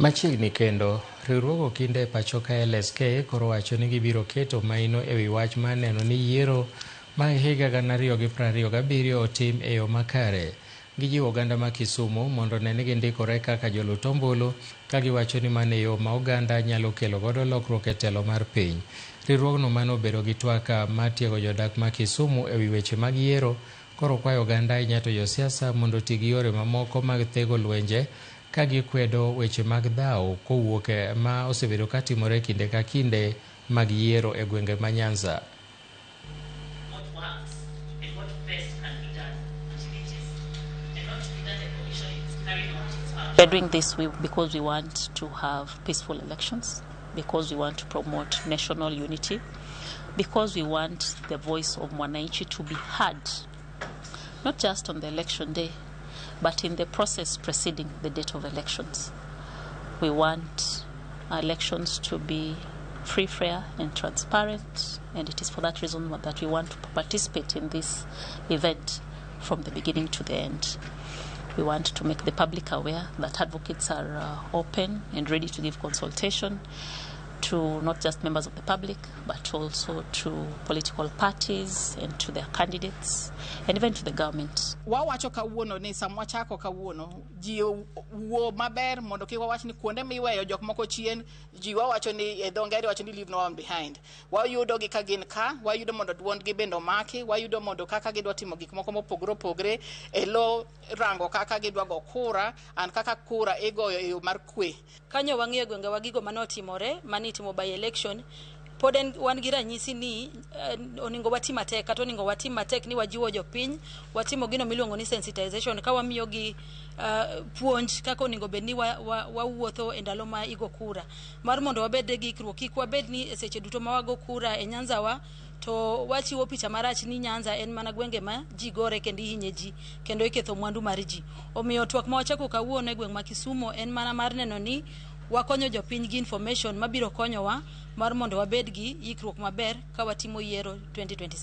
Machiegni kendo, riwruog okinde e pacho ka LSK koro wacho ni gibiro keto maino e wi wach mar neno ni yiero mag higa 2027 otim e yo makare. Gijiwo oganda ma Kisumu mondo one ni gindikore kaka jolut ombulu ka giwacho ni mano e yo ma oganda nyalo kelo godo lokruok e telo mar piny. Riwruogno mane obedo gi twak mar tiego jodak ma Kisumu e wi weche mag yiero koro kwayo oganda ahinya to josiasa mondo oti gi yore mamoko mag thego lwenje ka gikwedo weche mag dhaw kowuok ma osebedo katimore kinde ka kinde mag yiero e gwenge ma Nyanza. What works and what best can be done activities, and not to be that the commission is carrying out its function. We're doing this because we want to have peaceful elections, because we want to promote national unity, because we want the voice of Mwananchi to be heard, not just on the election day, but in the process preceding the date of elections. We want our elections to be free, fair, and transparent, and it is for that reason that we want to participate in this event from the beginning to the end. We want to make the public aware that advocates are open and ready to give consultation to not just members of the public, but also to political parties and to their candidates and even to the government. Wawacho kawuono ni sama wachako kawuono ji wuo maber mondo kik wawach ni kuonde miweyo jok moko chien. Ji wawacho ni e dho ngere wacho ni "leave no one behind". Wayudo gi ka gin ka wayudo mondo duondgi bende omaki. Wayudo mondo kaka gidwa timo gik moko mopogore opogore e lo rango kaka gidwa go kura an kaka kura igoyo e yo mar kwe. Kanyo wang'iyo gwengewa gigo mane otimore mane itimo by election pod en wan gi ranyisi ni onego wati matek kata onego watim matek ni wajiwo jopiny watimo gino miluongo ni sensitization ka wamiyogi puonj kaka onego bed ni wawuotho wa e ndalo ma igo kura mar mondo wabed gi ikruok kik wabed ni e seche duto ma wago kura e Nyanza wa to wachiwo picha marach ni Nyanza en mana gwenge ma ji gore kendo ihinye ji kendo iketho mwandu mar ji. Omiyo twak ma wachako kawuono e gweng' ma Kisumo en mana mar neno ni wakonyo jopiny gi information mabiro konyowa mar mondo wabed gi ikruok maber ka watimo yiero 2027.